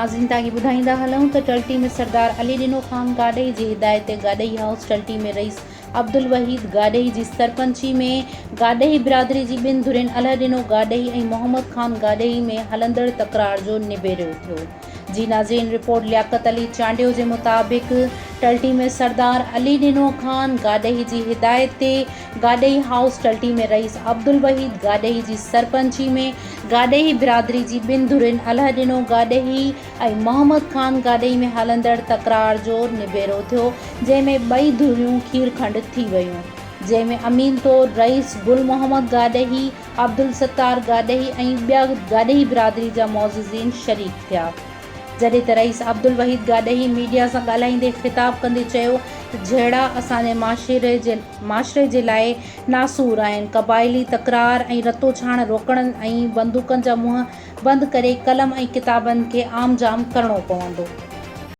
ناظرين توهان کي ٻڌائيندا هلون ته ٽلٽي ۾ سردار علي ڏنو خان گاڏهي جي هدايت تي گاڏهي هائوس ٽلٽي ۾ رئيس عبدالوحيد گاڏهي جي سرپنچي ۾ گاڏهي برادري جي ٻن ڌرين الهه ڏنو گاڏهي ۽ محمد خان گاڏهي ۾ هلندڙ تڪرار جو نبيرو ٿيو. جي ناظرين رپورٽ لياقت علي چانڊيو جي مطابق ٽلٽي ۾ سردار علي ڏنو خان گاڏهي جي هدايت تي گاڏهي هائوس ٽلٽي ۾ رئيس عبدالوحيد گاڏهي جي سرپنچي ۾ گاڏهي برادري جي ٻن ڌرين الهه ڏنو گاڏهي ۽ محمد خان گاڏهي ۾ هلندڙ تڪرار جو نبيرو ٿيو جنهن ۾ ٻئي ڌريون کير کنڊ ٿي ويون جنهن ۾ امين طور رئيس گل محمد گاڏهي، عبدالستار گاڏهي ۽ ٻيا گاڏهي برادري جا معززين شريڪ ٿيا. جڏهن ته رئيس عبدالوحيد گاڏهي ميڊيا سان ڳالهائيندي خطاب ڪندي چيو ته جهيڙا اسان جي معاشري جي لاء ناسور آهن، قبائلي تڪرار ۽ رتوڇاڻ روڪڻ ۽ بندوقن جا منهن بند ڪري قلم ۽ ڪتابن کي عام جام ڪرڻو پوندو.